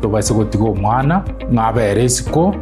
Tobaise gotiga omwana ng'a abere isiko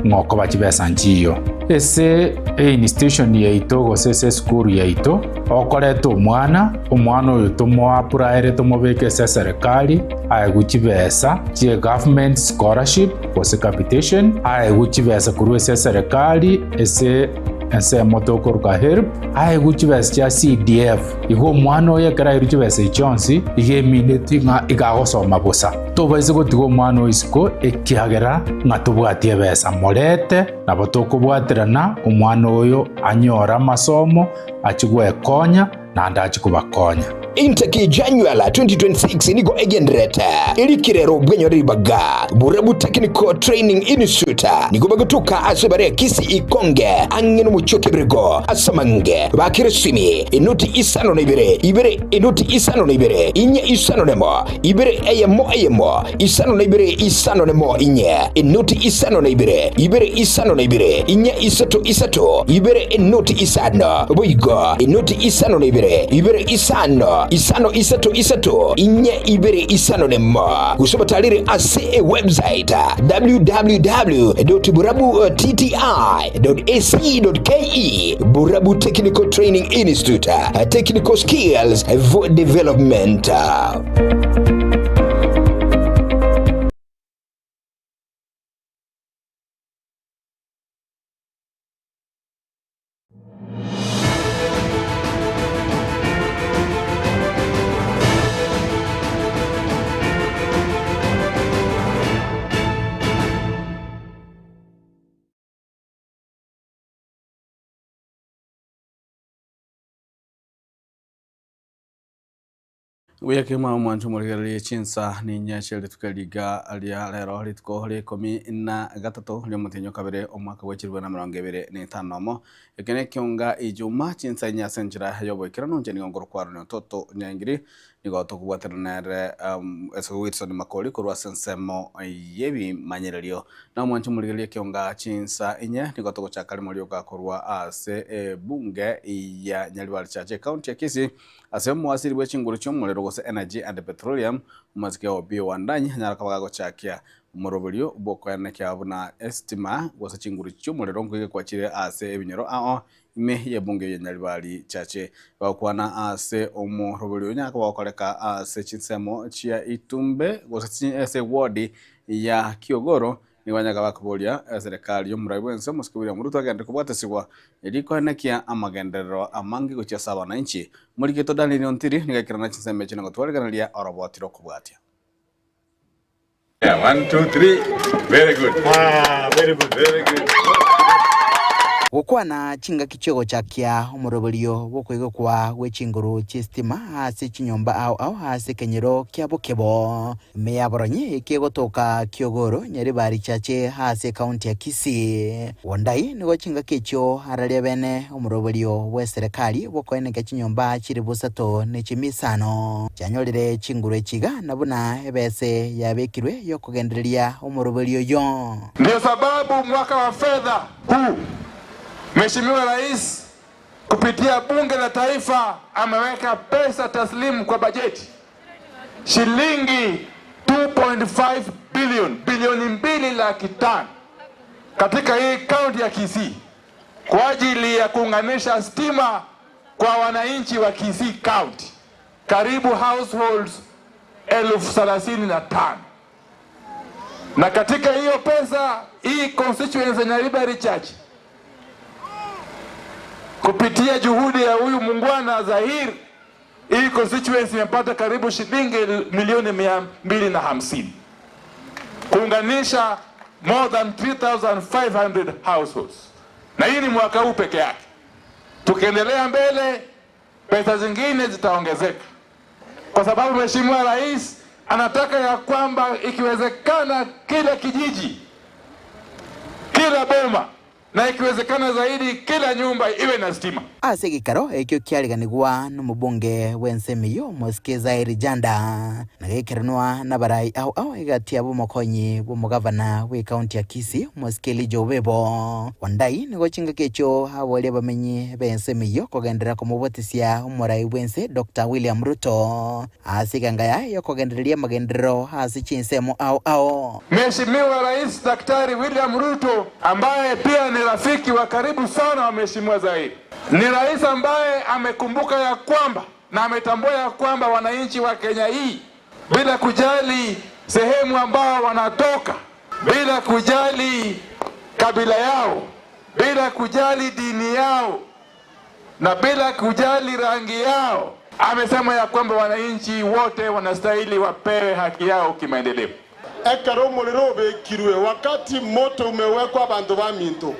ng'a okoba chibesa nchiyo. Ase einstitution yaito gose ase esukuru yaito, okoreta omwana, omwana oyo tomoapplyere tomobeke ase eserekari, aegwe chibesa chie government scholarship gose capitation, aegwe chibesa korwa ase eserekari ase ensemo tokoruka HELB, aegwe chibesa chia CDF. Igo omwana oyo ekero airwe chibesa echi chionsi, iga emineti ng'a iga agosoma bosa. Tobaise gotiga omwana oyo isiko, ekiagera ng'a tobwati ebesa. Morete, nabo tokobwaterana, omwana oyo anyore amasomo, achie gwekonya, naende achie kobakonya. Intake January 2026 nigo egendererete erikirero bwenyore ribaga Borabu Technical Training Institute nigo bagotoka ase bare Kisii Ikonge ang'e nomochie o Kebirigo ase amange bakere esimi enoti isano na ibere ibere enoti isano na ibere inye isano nemo ibere eyemo eyemo isano na ibere isano nemo inye enoti isano na ibere ibere isano na ibere inye isato isato ibere enoti isano boigo enoti isano na ibere ibere isano isano isato isato inye ibere isano nemo gose batarere ase ewebsite www.burabuttti.ac.ke Burabu Technical Training Institute Technical Skills for Development. Buya kegima omwancho omorigererie chinsa ninye chia rituko riga ria rero rituko ria ikomi na gatato riomotienyi o kabere omwaka bwe chilifu na emerongo ebere na etano nomo. Eke nekionga ijuma chinsa inye ase enchera yoboikeranu inche nigo nkorokwarania Ototo Nyaingiri nigo tokobwaterana nere ase Wilson Makori korwa ase ensemo y'ebimanyererio. Na omwancho omorigererie ekionga chinsa inye nigo togochaka rimo rioka korwa ase ebunge ya Nyaribari Church ecounty ya Kisii Ase omoasiri bwe chinguru chi'omorero gose Energy and Petroleum, omosike o Opiyo Wandanyi anyare koba gagochakia omoroberio bw'okoenekia buna esitima gose chinguru chi'omorero nkoigekwa chire ase ebinyoro ao ime y'ebunge ya Nyaribari Chache. Bagokwana ase omoroberio onyare koba gokoreka ase chinsemo chia Itumbe gose ase eward ya Kiogoro Nigo banyare bakoboria eserekari y'omorai bw'ense omosike William Ruto agende kobwatesigwa erio koenekia amagenderero amange gochia ase abananchi. Omorikito Daniel Ontiri nigo aikerana chinsemo echio na gotwarigereria oroboti rw'okobwatia. Yeah, one, two, three. Very good. Ah, very good. Very good. Gokwana chingaki chi'ogochakia omoroberio bw'okoigekwa gwe chinguru chi'esitima ase chinyomba ao ao ase ekenyoro kia Bokebo. Ime ya Boronyi ekegotoka Kiogoro, Nyaribari Chache ase ekaunti ya Kisii. Wondai nigo chingaki echio araria bene omoroberio bw'eserekari bw'okoeneka chinyomba chilifu isato ne chimia isano chianyorire chinguru echi iga na buna ebese yabekirwe y'okogendereria omoroberio oyio. Ndio sababu mwaka wa fedha huu Mheshimiwa Rais kupitia Bunge la Taifa ameweka pesa taslimu kwa bajeti shilingi 2.5 billion, bilioni mbili laki tano katika hii kaunti ya Kisii kwa ajili ya kuunganisha stima kwa wananchi wa Kisii County, karibu households 35,000. Na katika hiyo pesa hii constituency ya Nyaribari Church kupitia juhudi ya huyu muungwana Zahir, hii constituency imepata karibu shilingi milioni 250 kuunganisha more than 3500 households, na hii ni mwaka huu peke yake. Tukiendelea mbele, pesa zingine zitaongezeka, kwa sababu Mheshimiwa Rais anataka ya kwamba ikiwezekana kila kijiji, kila boma na ikiwezekana zaidi kila nyumba iwe na stima. Ase egeikaro ekio kiareganigwa nomobunge bw'ensemo eyio, Omosike Zairi Janda, na geikeranwa nabarai ao ao egati ab'omokonyi bw'omogavana bw'ecounty ya Kisii, Omosike Elijah Obebo. Wandayi nigo chingaki echio aboria abamenyi b'ensemo eyio kogenderera komobwatisia omorai bw'ense Doctor William Ruto ase eganga yaye y'okogendereria amagenderero ase chinsemo ao ao. Mheshimiwa Rais Daktari William Ruto ambaye pia ni rafiki wa karibu sana wa Mheshimiwa Zaid, ni rais ambaye amekumbuka ya kwamba na ametambua ya kwamba wananchi wa Kenya hii bila kujali sehemu ambao wanatoka, bila kujali kabila yao, bila kujali dini yao na bila kujali rangi yao, amesema ya kwamba wananchi wote wanastahili wapewe haki yao kimaendeleo. Ekero omorero obekirwe, wakati moto umewekwa abanto baminto,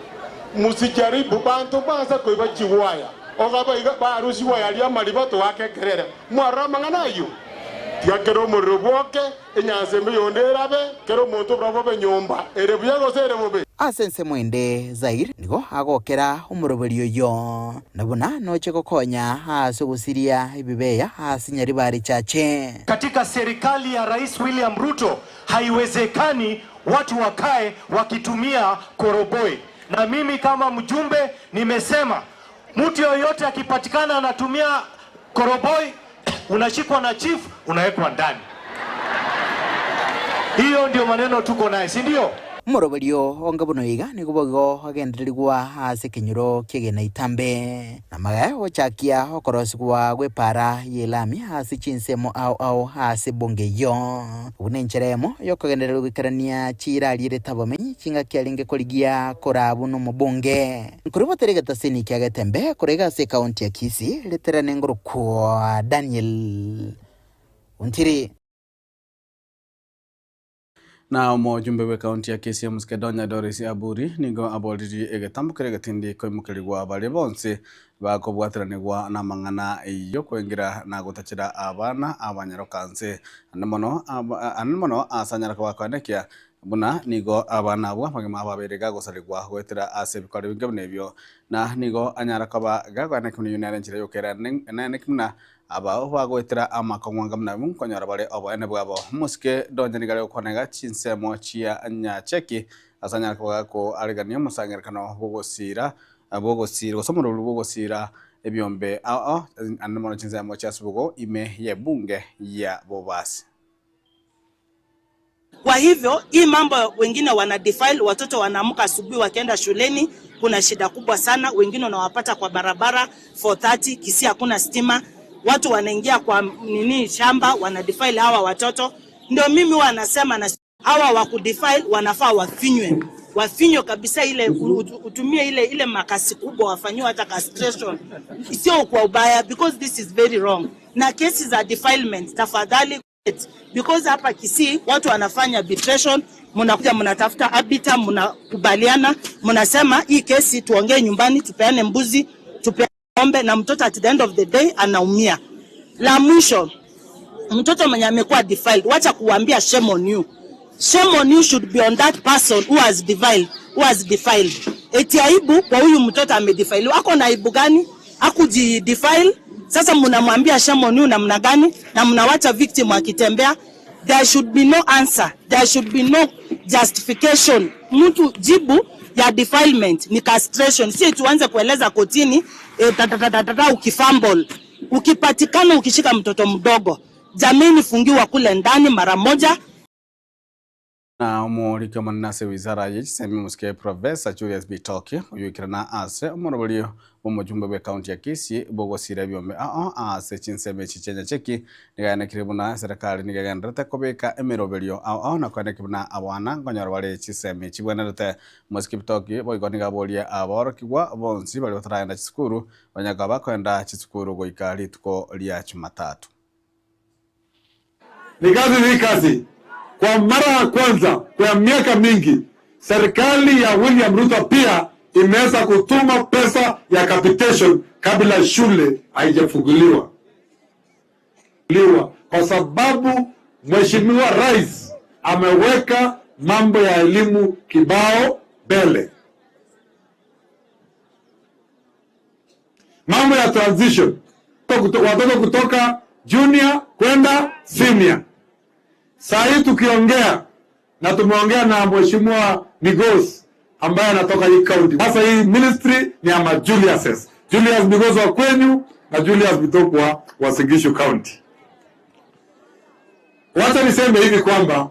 musijaribu banto mbansa koiba chigwaya, oga iga barusigwa aria amariba toake ekerere. Mwarora amang'ana ayio? Tiga kera omorero bwoke, enyansa ime yonde erabe, kera omonto oborabwo bobe nyomba, ere buya gose ere bobe. Ase ensemo ende Zair nigo agokera omoroberi oyio, na buna noche gokonya ase ogosiria ebibeya ase nyaribari chache. Katika serikali ya Rais William Ruto haiwezekani watu wakae wakitumia koroboi, na mimi kama mjumbe nimesema mtu yoyote akipatikana anatumia koroboi unashikwa na chief, unawekwa ndani. Hiyo ndio maneno tuko naye, si ndio? Omoroberio onga buna oiga nigo boigo ogendererigwa ase ekenyoro ki'egena itambe, na amagaye gochakia okorosigwa gw'epaara y'elami ase chinsemo ao ao ase ebunge eyio. Buna enchera eyemo y'okogenderera goikerania chiira arierete abamenyi chingaki arenge korigia koraa buna omobunge. Nkorobotera egetasini kia Getembe korwa iga ase ekaunti ya Kisii, riterane ngorokwa Daniel Ontiri. Na omojumbe bw'ekaunti ya Kisii Omosike Donya Doris Aburi nigo aboririe egetambo keria egetindi koimokerigwa baria bonsi bakobwateranigwa namang'ana y'okoingira na gotachera abana abanyaroka nse ande mono ande mono ase anyare koba akoenekia Buna nigo abana abwo abagima babeire gagosarigwa goetera ase ebikoro ebinge buna ebio, na nigo anyara koba gakoeneki buna eyio nere enchera y'okoira eneneki buna abao bagoetera amakong'u anga buna abwo nkonyora bare oboene bwabo. Omosike Donya nigo are gokwana iga chinsemo chia Nyacheki ase anyare koba gakoarigania omosangererekano bw'ogosiira bw'ogosiira gose omoroberi bw'ogosiira ebiombe ao ao ande mono chinsemo chia Subugu ime y'ebunge ya Bobasi. Kwa hivyo hii mambo wengine wana defile, watoto wanaamka asubuhi wakienda shuleni, kuna shida kubwa sana. Wengine unawapata kwa barabara 4:30 Kisii hakuna stima, watu wanaingia kwa nini shamba wana defile hawa watoto. Ndio mimi huwa nasema na hawa wa kudefile wanafaa wafinywe, wafinywe kabisa, ile utumie ile ile makasi kubwa, wafanyiwe hata castration, sio kwa ubaya, because this is very wrong. Na kesi za defilement tafadhali because hapa Kisii watu wanafanya arbitration, mnakuja mnatafuta arbiter, mnakubaliana, mnasema hii kesi tuongee nyumbani, tupeane mbuzi, tupeane ng'ombe, na mtoto at the end of the day anaumia. La mwisho, mtoto mwenye amekuwa defiled, wacha kuambia shame on you. Shame on you should be on that person who has defiled, who has defiled. Eti aibu kwa huyu mtoto amedefile. Ako na aibu gani? Hakujidefile. Sasa mnamwambia shame on you namna gani? Na mnawacha victim akitembea. There should be no answer. There should be no justification. Mtu jibu ya defilement ni castration. Si tuanze kueleza kotini e, tatatatata ukifumble. Ukipatikana ukishika mtoto mdogo, jameni, fungiwa kule ndani mara moja. Na omoriki omonene ase ewizara ye chisemi omosike Professor Julius Bitoki oyoikerana ase omoroberio bw'omochumbe bw'ecounty ya Kisii bw'ogosira ebiombe ao ase chinsemo echi chia Nyacheki nigo ayanekire buna eserekari nigo egendererete kobeka emeroberio ao ao na koenekia buna abana nkonyora bare chisemi chibwenerete. Omosike Bitoki boigo nigo aborie aborokigwa bonsi baria bataragenda chisukuru banyare koba bakoenda chisukuru goika rituko ria Jumatatu. Ni kazi ni kazi. Kwa mara ya kwanza kwa miaka mingi serikali ya William Ruto pia imeweza kutuma pesa ya capitation kabla shule haijafunguliwa kwa sababu Mheshimiwa Rais ameweka mambo ya elimu kibao mbele. Mambo ya transition, watoto kutoka junior kwenda senior. Saa hii tukiongea na tumeongea na Mheshimiwa Migos ambaye anatoka hii county. Sasa hii ministry ni ama Juliuses. Julius Migos wa kwenyu na Julius Bitok wa Uasin Gishu County. Wacha niseme hivi kwamba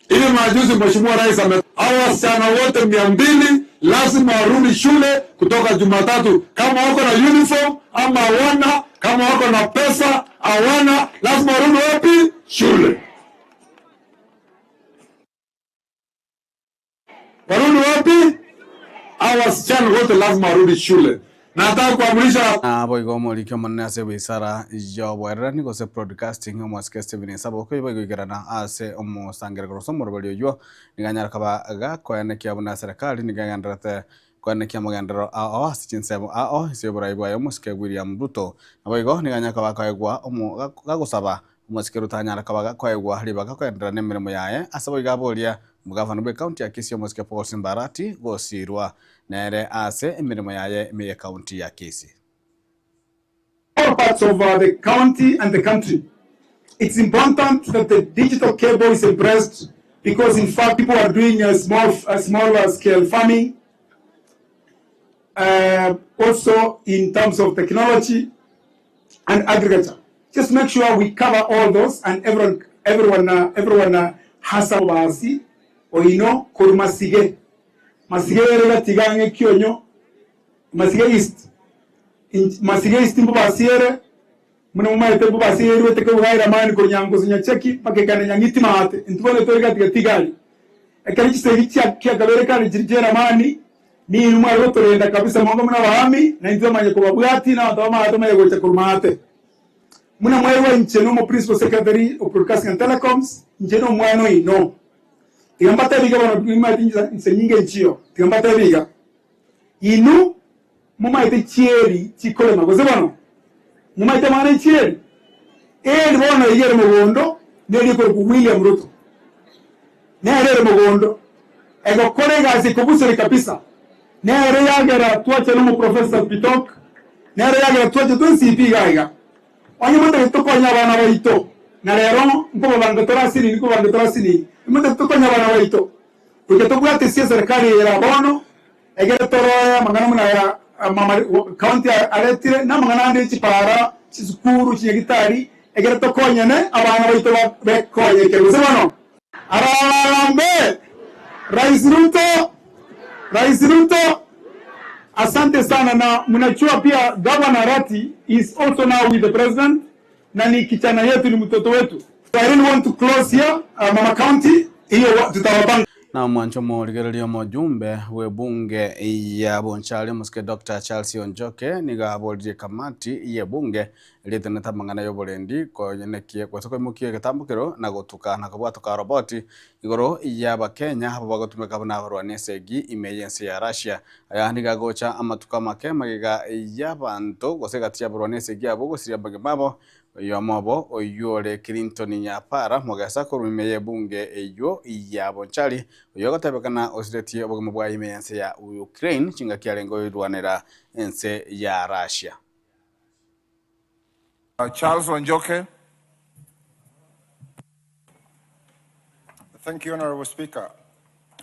hivi majuzi Mheshimiwa Rais ame hao wasichana wote 200 lazima warudi shule kutoka Jumatatu, kama wako na uniform ama hawana, kama wako na pesa hawana, lazima warudi wapi? Shule. Warudi wapi? Hao wasichana wote lazima warudi shule. Nataka kuamrisha Naboigo omoriki omonene ase ewisara y'oboererani gose broadcasting omosike Stephen Esabo okoiba goikerana ase omosangererekano gose omoroberi oywo nigo anyare koba gakoenekia buna serikali nigo egendererete koenekia amagenderero ao ase chinsemo ao ase oborai bwaye omosike William Ruto. Naboigo nigo anyare koba akoegwa omo gagosaba omosike Ruto anyare koba gakoegwa ribaga koenderera nemeremo yaye ase boigo aboria omogavana bw'ecounty ya Kisii omosike Paul Simba Arati gosirwa nere ase emeremo yaye ime y'ecounty ya Kisii. All parts of the county and the country. It's important that the digital cable is embraced because in fact people are doing a small, a smaller scale farming. Also in terms of technology and agriculture. Just make sure we cover all those and everyone, everyone, everyone has a wasi oino koru masige. Masige erega tigange kionyo. Masige East. Masige East mbo basiere. Muna mumaete mbo basiere weteke ugaira mani koru nyango nyacheki pakekane nyangiti maate. Intubone torega tiga tigali. Ekeri chisegi chia kia kabere kali chiri mani ni numwa rotorenda kabisa mongo muna bahami na intwe manye kubabwati na watu wa manye gocha kurumate. Muna mwewe nche no mo principal secretary of broadcasting and telecoms nche no mwano ino. Tigambata biga bano mima tinza nse nyinge nchio. Tigambata biga. Inu mumaite chieri chikole magoze bano. Mumaite mwana chieri. Eri bono igere mugondo neri ko William Ruto. Nere mugondo. Ego kolega zikubusere kabisa. Nere yagera tuache no Professor Bitok. Nere yagera tuache tunsipiga iga. Onye mute tukonya abana baito. Na rero nko bango torasini niko bango torasini. Mute tukonya abana baito. Porque tobwate sia serikali ya bono egere toroya mangana muna ya mama county aretire na mangana ande chipara chisukuru chinyagitari egere tokonyane abana baito bekonye keruse bono. Arambe Rais Ruto, Rais Ruto, asante sana. Na mnajua pia Governor Arati is also now with the president, na ni kijana yetu, ni mtoto wetu. So I really want to close here, Mama County, hiyo tutawapanga. Na mwancho morigereria omojumbe we bunge ya Bonchari omosike Dr. Charles Onjoke nigo aboririe kamati ye bunge erietenete amang'ana ya oborendi konyenekie gose koimokia egetambokero na gotuka na kobwatoka roboti igoro ya abakenya abo bagotumeka buna abarwani esegi ime y'ense ya Russia. Aya nigo agocha amatuko amake magega y'abanto gose egati ya abarwani esegi abo gosiria abagima babo oyomobo oyore Clinton Nyapara mogesa korwa ime y'ebunge eywo ya Bonchari oyo gotebekana osiretie obogima bwa ime y'ense ya Ukraine chingaki arenge oirwanera ense ya Russia. Charles Wanjoke. Thank you, Honorable Speaker.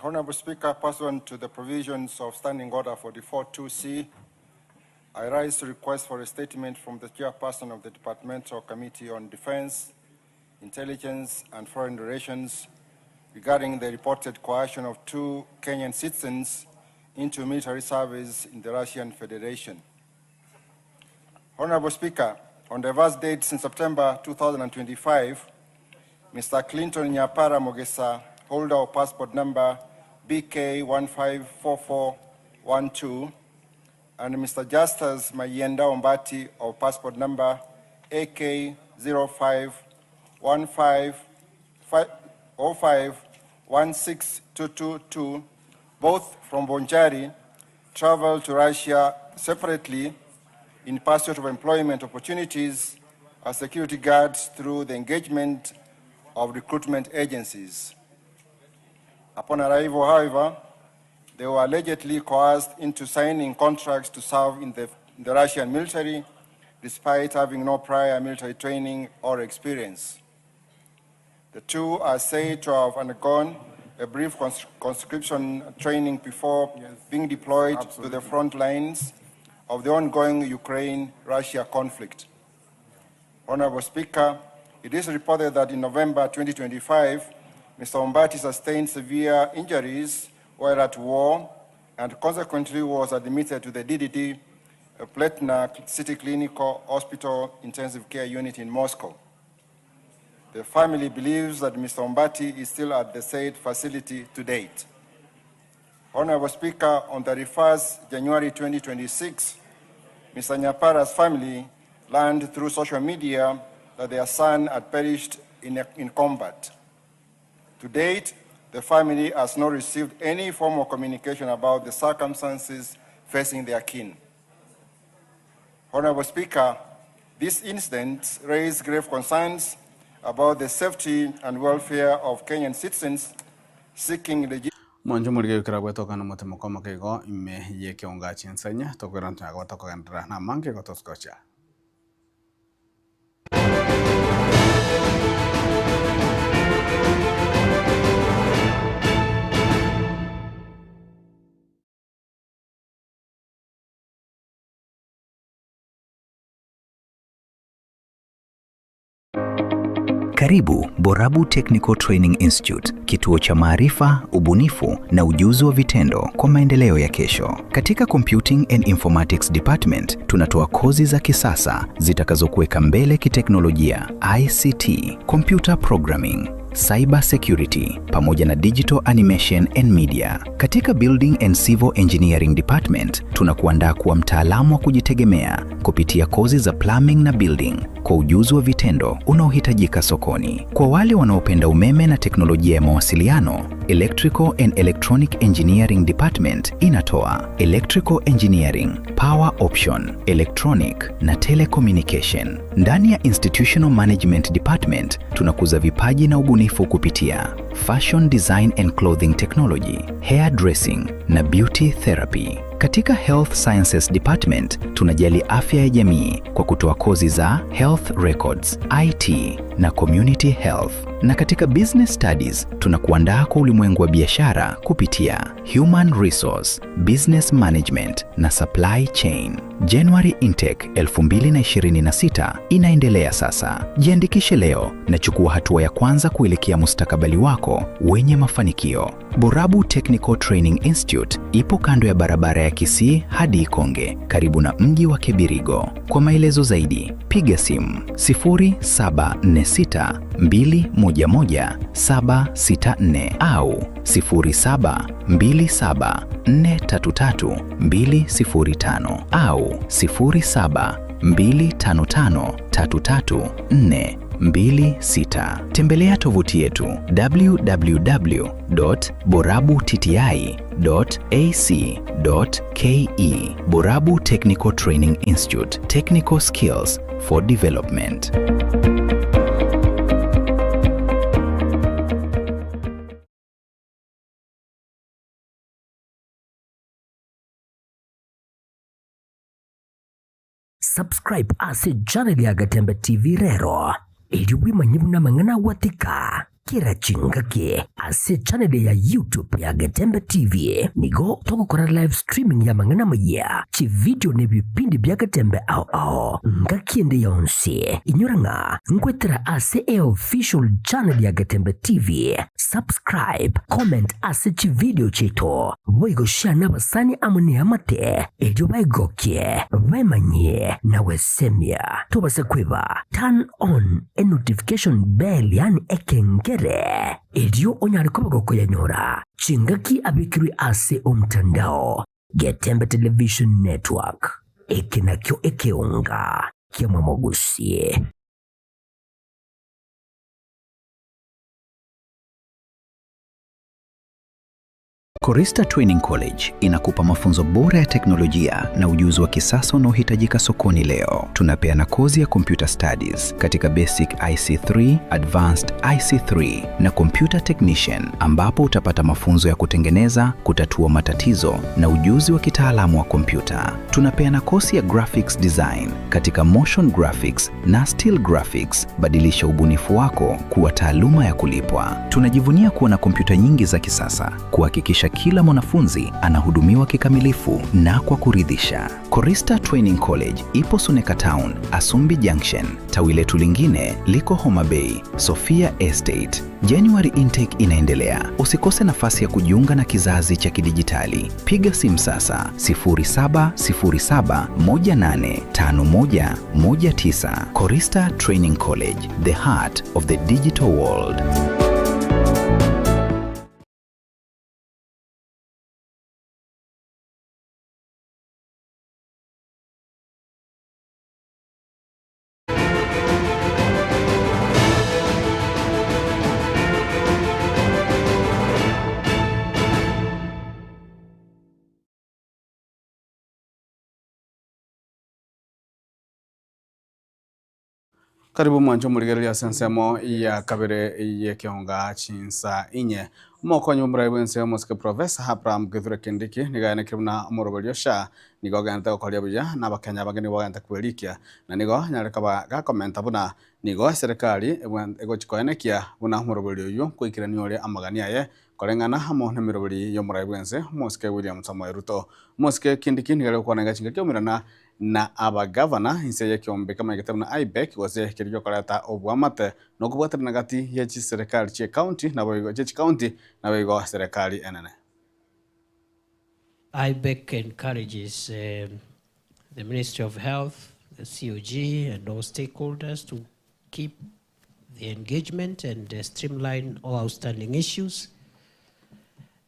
Honorable Speaker, pursuant to the provisions of Standing Order 44-2C, I rise to request for a statement from the chairperson of the Departmental Committee on Defense, Intelligence and Foreign Relations regarding the reported coercion of 2 Kenyan citizens into military service in the Russian Federation. Honorable Speaker, on diverse dates in September 2025, Mr. Clinton Nyapara Mogesa, holder of passport number BK154412, and Mr. Justus Mayenda Ombati of passport number AK zero five one five five oh five one six two two two, both from Bonchari, traveled to Russia separately in pursuit of employment opportunities as security guards through the engagement of recruitment agencies. Upon arrival, however, they were allegedly coerced into signing contracts to serve in the in the Russian military despite having no prior military training or experience. The two are said to have undergone a brief conscription training before yes, being deployed absolutely. to the front lines of the ongoing Ukraine-Russia conflict. Honorable Speaker, it is reported that in November 2025, Mr. Ombati sustained severe injuries while at war and consequently was admitted to the DDD uh, Pletna City Clinical Hospital Intensive Care Unit in Moscow. The family believes that Mr. Ombati is still at the said facility to date. Honorable Speaker, on 31st January 2026, Mr. Nyapara's family learned through social media that their son had perished in, in combat. To date, the family has not received any form of communication about the circumstances facing their kin. Honorable Speaker, this incident raised grave concerns about the safety and welfare of Kenyan citizens seeking legit Mwanche omorige ekero gwetoka nomotemo kw'amaka igo ime y'ekeonga chinsenya, tokoirana tonyare koba tokogenderera namange igo togochia. Karibu Borabu Technical Training Institute, kituo cha maarifa, ubunifu na ujuzi wa vitendo kwa maendeleo ya kesho. Katika Computing and Informatics Department tunatoa kozi za kisasa zitakazokuweka mbele kiteknolojia, ICT, computer programming, cyber security pamoja na digital animation and media. Katika Building and Civil Engineering Department tunakuandaa kuwa mtaalamu wa kujitegemea kupitia kozi za plumbing na building kwa ujuzi wa vitendo unaohitajika sokoni. Kwa wale wanaopenda umeme na teknolojia ya mawasiliano, Electrical and Electronic Engineering Department inatoa Electrical Engineering, Power Option, Electronic na Telecommunication. Ndani ya Institutional Management Department tunakuza vipaji na ubunifu kupitia Fashion Design and Clothing Technology, Hair Dressing na Beauty Therapy. Katika Health Sciences Department tunajali afya ya jamii kwa kutoa kozi za Health Records, IT na Community Health. Na katika Business Studies tunakuandaa kwa ulimwengu wa biashara kupitia Human Resource, Business Management na Supply Chain. January Intake 2026 inaendelea sasa. Jiandikishe leo na chukua hatua ya kwanza kuelekea mustakabali wako wenye mafanikio. Borabu Technical Training Institute ipo kando ya barabara ya Kisii hadi Ikonge, karibu na mji wa Kebirigo. Kwa maelezo zaidi, piga simu 0746 211 764 au 0727 433 205 au 0725 533 426. Tembelea tovuti yetu www.borabutti.ac.ke. Borabu Technical Training Institute, Technical Skills for Development. Subscribe ase channel ya Gatembe TV rero erio bwemanye buna amang'ana agwatika kera chingaki ase channel ya YouTube ya Getembe TV nigo togokora live streaming y'amang'ana amayia, chividio na ebipindi bia Getembe ao ao ngaki ende yonsi. Inyora ng'a nkwetera ase eofficial channel ya Getembe TV. Subscribe, comment ase chividio chiaito, boigo share nabasani amo neamate erio baegokie, bemanyie na gwesemia. Tobasa kweba turn on e notification bell yaani ekengere erio onyare koba gokoyanyora chingaki abekirwe ase omtandao. Getembe Television Network, eke nakio ekeonga kia Mwamogusie. Korista Training College inakupa mafunzo bora ya teknolojia na ujuzi wa kisasa unaohitajika sokoni leo. Tunapeana kozi ya computer studies katika basic IC3, advanced IC3 na computer technician, ambapo utapata mafunzo ya kutengeneza, kutatua matatizo na ujuzi wa kitaalamu wa kompyuta. Tunapeana kozi ya graphics design katika motion graphics na still graphics. Badilisha ubunifu wako kuwa taaluma ya kulipwa. Tunajivunia kuwa na kompyuta nyingi za kisasa kuhakikisha kila mwanafunzi anahudumiwa kikamilifu na kwa kuridhisha. Korista Training College ipo Suneka Town, Asumbi Junction. Tawi letu lingine liko Homa Bay, Sofia Estate. January intake inaendelea. Usikose nafasi ya kujiunga na kizazi cha kidijitali. Piga simu sasa 0707185119. Korista Training College, the heart of the digital world. Karibu mwancho morigereria ase ensemo ya kabere y'ekeonga chinsa inye. Omokonyi bw'omorai bw'ense omosike Professor Abraham Kithure Kindiki nigo ayanekire buna omoroberi o SHA nigo ogenderete gokoria buya na abakenya abange nigo bagenderete kwerikia na nigo anyare koba gakomenta buna nigo eserekari egochi koenekia buna omoroberi oywo nkoikerania ore amagani aye koreng'ana amo nemeroberi y'omorai bw'ense omosike William Samoei Ruto. Omosike Kindiki nigo are gokwana iga chingaki omerana na abagavana inse y'ekeombe kemanyegete buna IBEC gose keria giokoreta oboamate na okobwaterana gati ye chiserekari chi'ecounty naboigo chie chicounty naboigo serekari enene. IBEC encourages the Ministry of Health, the COG, and all stakeholders to keep the engagement and streamline all outstanding issues.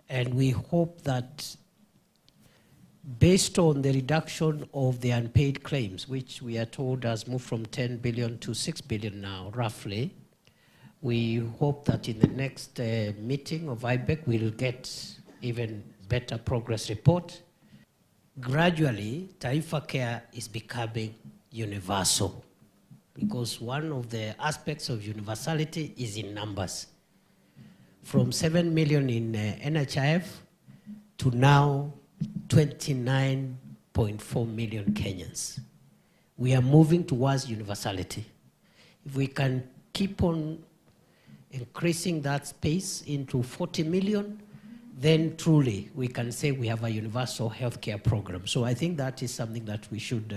And we hope that based on the reduction of the unpaid claims, which we are told has moved from 10 billion to 6 billion now, roughly, we hope that in the next meeting of IBEC, we'll get even better progress report. Gradually, Taifa Care is becoming universal, because one of the aspects of universality is in numbers. From 7 million in NHIF to now 29.4 million Kenyans. We are moving towards universality. If we can keep on increasing that space into 40 million, then truly we can say we have a universal healthcare program. So I think that is something that we should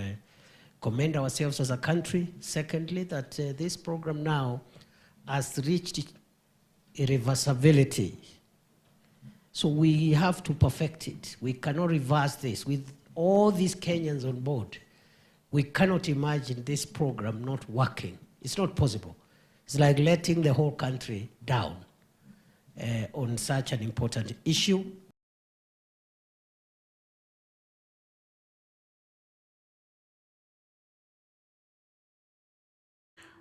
commend ourselves as a country. Secondly, that this program now has reached irreversibility. So we have to perfect it. We cannot reverse this. With all these Kenyans on board, we cannot imagine this program not working. It's not possible. It's like letting the whole country down on such an important issue.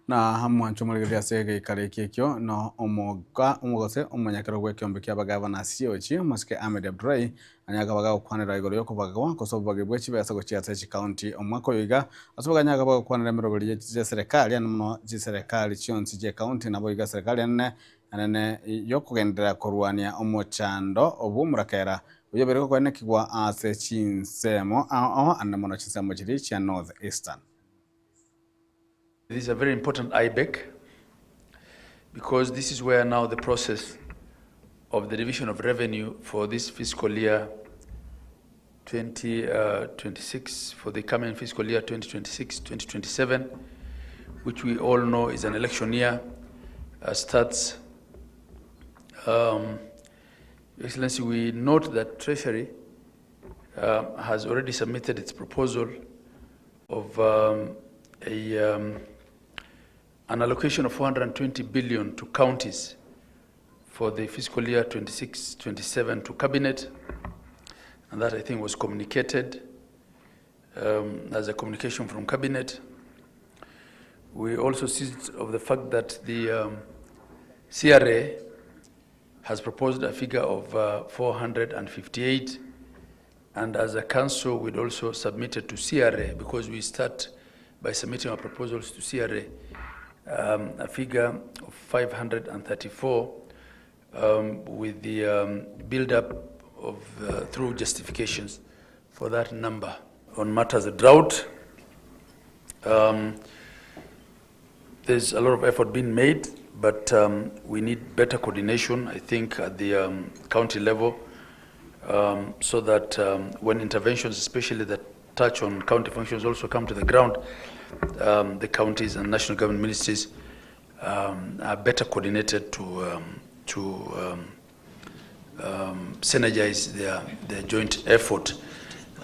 Na mwancho morigereria ase egeikaro eke ekio no omoga omogose omonyakero bw'ekeombe kia abagavana COG omosike Ahmed Abdullahi anyare koba gagokwanera igoro y'okobagwa gose obobagi bwe chibesa gochia ase chicounty omwaka oyo iga ase baganyare koba bagokwanera emeroberi ye chiserekari ande mono chiserekari chionsi chie county nabo iga serikali enene enene yokogenderera korwania omochando obwo omorakera oyo obere gokoenekigwa ase chinsemo ao ao ande mono chinsemo chiria chia North Eastern. This is a very important IBEC because this is where now the process of the division of revenue for this fiscal year 2026, for the coming fiscal year 2026-2027, which we all know is an election year, starts. Your Excellency, we note that Treasury has already submitted its proposal of an allocation of 420 billion to counties for the fiscal year 26-27 to Cabinet, and that I think was communicated as a communication from Cabinet. We also seized of the fact that the CRA has proposed a figure of 458 and as a council we'd also submitted to CRA because we start by submitting our proposals to CRA um, a figure of 534 um, with the um, build-up of uh, through justifications for that number. On matters of drought, um, there's a lot of effort being made, but um, we need better coordination, I think, at the um, county level, um, so that um, when interventions, especially that touch on county functions, also come to the ground, um, the counties and national government ministries um, are better coordinated to, um, to um, um, synergize their, their joint effort.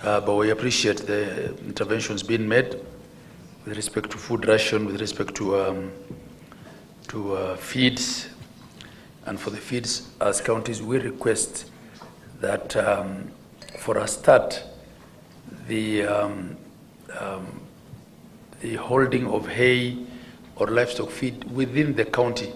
Uh, but we appreciate the interventions being made with respect to food ration, with respect to, um, to uh, feeds. And for the feeds, as counties, we request that um, for a start, the, um, um, the holding of hay or livestock feed within the county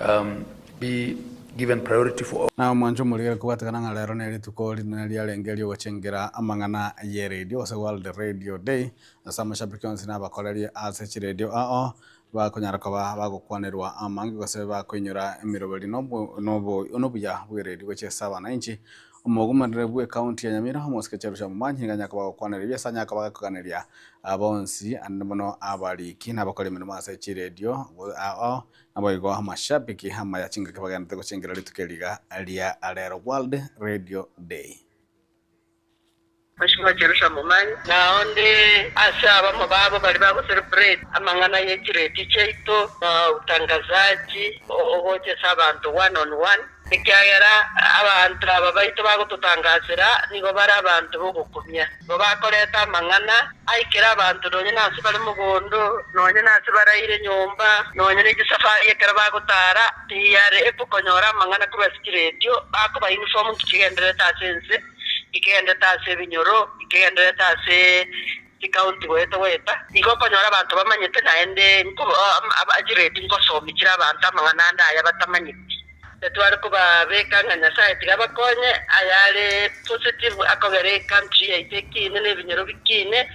um, be given priority for Na omwancho omorigere kobwatekana ng'a rero ne rituko rinene riarenge riogochengera amang'ana ye radio gose World Radio Day, ase amashabiki onsi na abakoreria ase chiredio ao bakonyara koba bagokwanerwa amange gose bakoinyora emeroberi nobo nobo nobuya bwe radio gochia ase abananchi. Omogomanere bwe county ya Nyamira omosike Cherusha Momanyi nigo anyare koba agokwaneria ebiasa anyare koba agokaneria bonsi ande mono abariki na abakora emeremo ase chiredio ao Naboigo amashabiki amaya chingaki bagenderete gochengera rituko eri iga ria rero World Radio Day. Mheshimiwa Jerusha Momanyi, na onde ase abamo babo baria bago celebrate amang'ana ye chireti chiaito na utangazaji ogochesa abanto one on one, ekiagera abanto aba baito bagototangasera nigo bare abanto bogokumia. Igo bakoreta amang'ana aikere abanto nonya nase bare mogondo, nonya nase baraire nyomba, nonya ne chisafari ekero bagotara, tiyare konyora amang'ana korwa ase chiretio, bakoba inform nki chigendererete ase ense. Ikegenderete ase ebinyoro, ikegenderete ase chikaunti goeta goeta. Igo okonyora abanto bamanyete naende chireti ngosomi chire abanto amang'ana ande aya batamanyeti. Tetware kobabeka ng'a Nyasae tiga abakonye ayare positive akogera ecountry yaito ekiine na ebinyoro bikiine,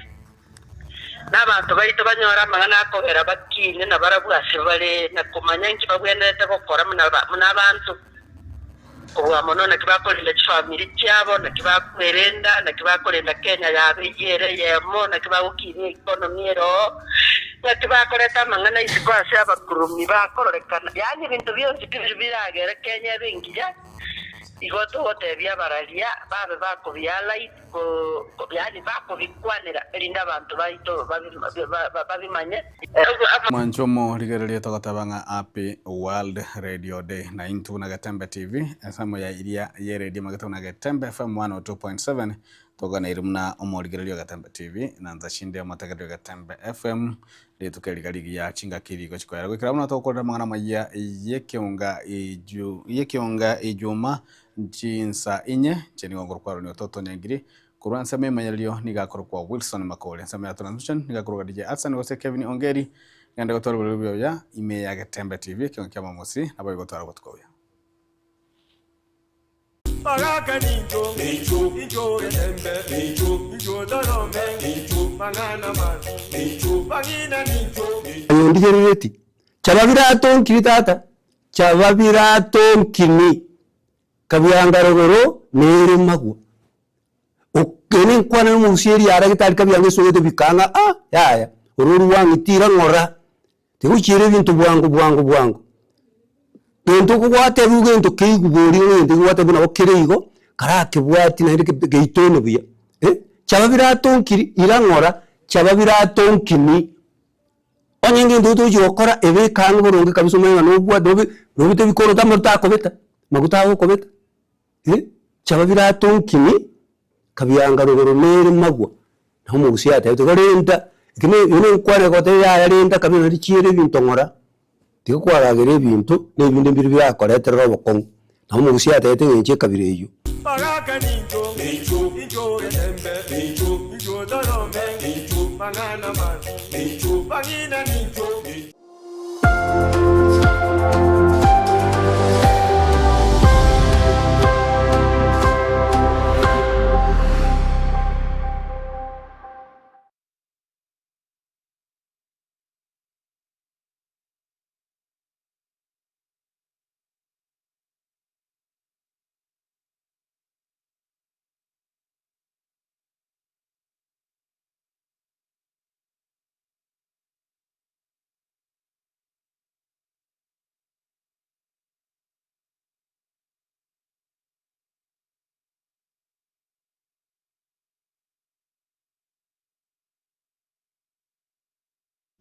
na abanto baito banyore amang'ana akogera bakiine nabarabwo ase bare na komanya inki babwenerete gokora buna abanto. Kobua mono naki bakorenda chifamiri chiabo, naki bakwerenda, naki bakorenda Kenya yabo eyio ere eyemo, naki bagokinia economy ere oo, naki bakoreta amang'ana isiko ase abakurumi bakororekana, yaani ebinto bionsi pi biria biragere Kenya ebe engiya, igo togotebia abararia babe bakobihighlight yaani bakobikwanera erinde abanto baito babimanye. Mwanche omorigererie togoteba ng'a Happy World Radio Day na intwe buna Getembe TV ensemo ya iria ye radio magete buna Getembe FM 102.7 toganeire buna omorigereria o Getembe TV na nsa chinde omotegereri o Getembe FM rituko eri rigiya chingaki rigochi koera goikera buna togokorera amang'ana amayia yekeonga eju yekeonga ejuma chinsa inye inche nigo nkorokwa Ronnie Ototo Nyangiri Korwa ensemo y'emanyererio nigo akorokwa Wilson Makori, ensemo ya transmission nigo akorokwa DJ Hudson gose Kevin Ongeri, genda gotwara oborori buya buya ime ya Getembe TV ekeongo kia Momosi, naboigo gotwara obotuko obuya. Bagaka nincho, nincho, nincho getembe, nincho, nincho torome, nincho, mang'ana mabi, nincho, bang'ina nincho. Ayondigerereti, Chaba biratonkiri tata, chaba biratonkini. Kabianga rogoro nere magwa. Eke nenkwana nomogusia eriara getari kabianga esogete bikang'a ah yaya oro orwang'itira ng'ora tigochiera ebinto bwango bwango bwango. Gento okogwatebiwa gento keigwe boria ng'a egento egwatebiwa nabo kere igo, karakebwati naende ke geitone buya eh, chaba biratonkiri ira ng'ora, chaba biratonkini. Onye ngento otochi gokora ebe ekang'u boronge kabisa omanye ng'a nobwate nobe nobete bikoroto amaruta akobeta, maguta agokobeta eh, chaba biratonkini kabianga rogoro nere magwa, nabo omogusii atebete igo renta, eke ne eye nenkwana egoteba yaya renta kabisa naende chiere ebinto ng'ora, tiga kwaragera ebinto na ebinde mbire birakoreterere obokong'u, nabo omogusii atebete eng'encho ekabira eywo. Bagaka nincho, nincho, nincho getembe, nincho, nincho torome, nincho, mang'ana mabi, nincho, bang'ina nincho.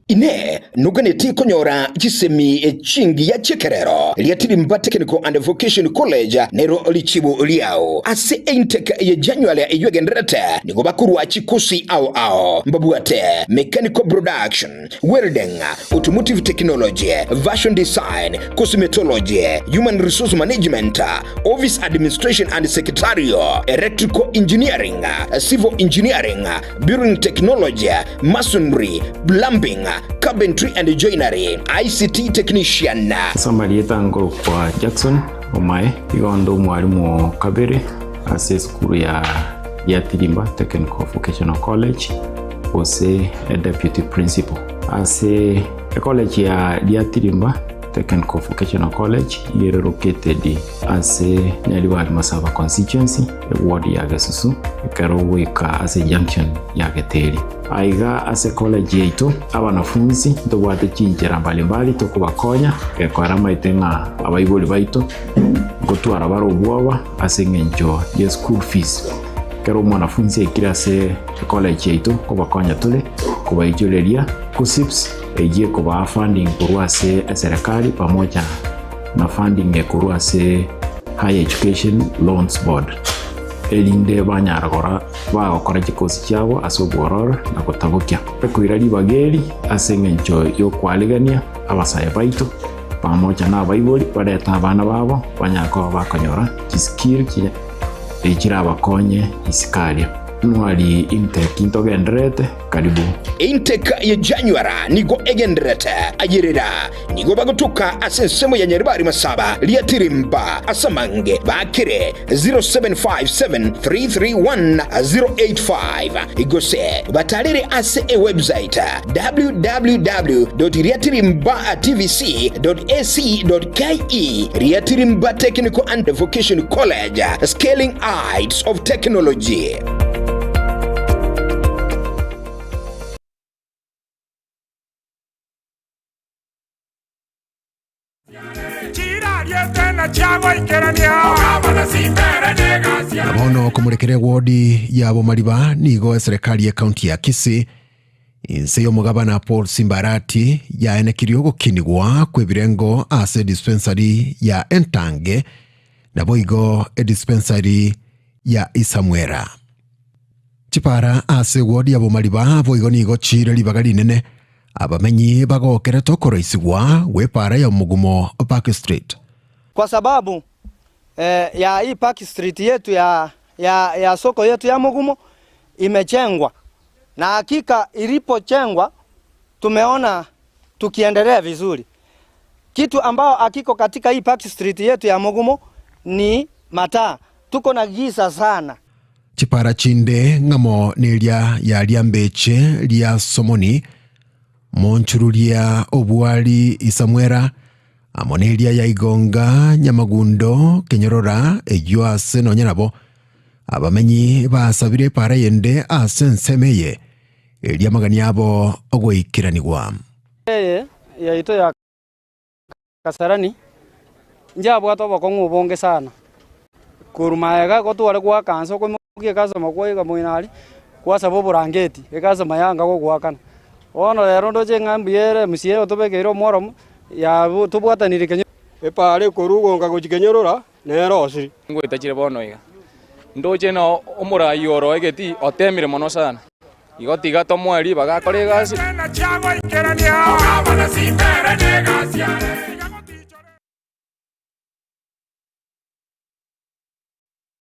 Inee! Noganetie konyora chisemi chingiya chi'ekerero? Riatirimba Technical and Vocation College nero richibu riao. Ase intake ye January eyio egendererete nigo bakorua chikosi ao ao mbabwate Mechanical Production, Welding, Automotive Technology, Fashion Design, Cosmetology, Human Resource Management, Office Administration and Secretarial, Electrical Engineering, Civil Engineering, Building Technology, Masonry, Plumbing, Carpentry and Joinery, ICT Technician. Ase amarieta nkorokwa Jackson Omae, igo nde omwalimu o kabere ase esukuru ya Giatirimba Technical Vocational College gose e deputy principal. Ase ecollege ya Giatirimba Technical Vocational College iga ere located ase Nyaribari Masaba constituency, eward ya Gesusu, ekero ogoika ase junction ya Geteri. Aiga ase college yaito, abanafunsi ntobwate chinchera mbalimbali tokobakonya gekoera amaete ng'a abaibori baito ngotwara bare obwoba ase eng'encho ye school fees. Ekero omwanafunsi aikire ase ecollege yaito nkobakonya tore kobaichoreria KUCCPS eyio ekobaa funding korwa ase eserekari pamoja na funding ekorwa ase Higher Education Loans Board erinde banyara gora bagokora chikosi chiabo ase obwororo na gotabokia. Ekoira ribaga eri ase engencho y'okwarigania abasae baito pamoja na abaibori barete abana babo banyare koba bakonyora chiskill chirabakonye isiko aria. Nwari intake ntogendererete karibu. Intake ye January nigo egendererete ayerera Nigo bagotoka ase ensemo ya Nyaribari Masaba, Riatirimba, ase amange bakire 0757331085 gose batarere ase ewebsite www.riatirimbatvc.ac.ke Riatirimba Technical and Vocation College, Scaling Heights of Technology. Na bono komorekera ewodi ya Bomariba nigo eserekari y'ekaunti ya Kisii inse y'omogabana Paul Simbarati yaenekirie ogokinigwa kw'ebirengo ase edispensary ya Entange naboigo edispensary ya Isamwera. Chipara ase ewodi ya Bomariba boigo nigo chire ribaga rinene Abamenyi bagokerete okoroisigwa gw'epaara ya omogumo Park Street. Kwa sababu eh, ya hii Park Street yetu ya, ya, ya soko yetu ya Mugumo imechengwa na hakika ilipochengwa tumeona tukiendelea vizuri. Kitu ambao hakiko katika hii Park Street yetu ya Mugumo ni mataa. Tuko na giza sana. Chipara chinde ng'amo neria ya riambeche ria Somoni, monchururia obwari Isamwera, amo neria ya Igonga, Nyamagundo, Kenyorora, eyio ase nonya nabo abamenyi basabire epara eyende ase ensemo eye, eria amagani abo ogoikeranigwa. Eye yaito ya Kasarani, inche abwate obokong'u obonge sana. Korwa magega gotware goaka nse okoimokia ekasoma kwaiga moino aria, kwasaba oborangeti, ekasoma yanga gogoakana. Bono rero ndoche ng'a mbuya ere MCA otobekeire omworomo, ya tobwatanire kenya. Epaara ekorwa gonka gochia kenyorora nere osiri. Ngoeta chire bono iga, ndoche na omorai oro egetii otemire mono sana. Igo tiga tomoe ribaga akore egasi.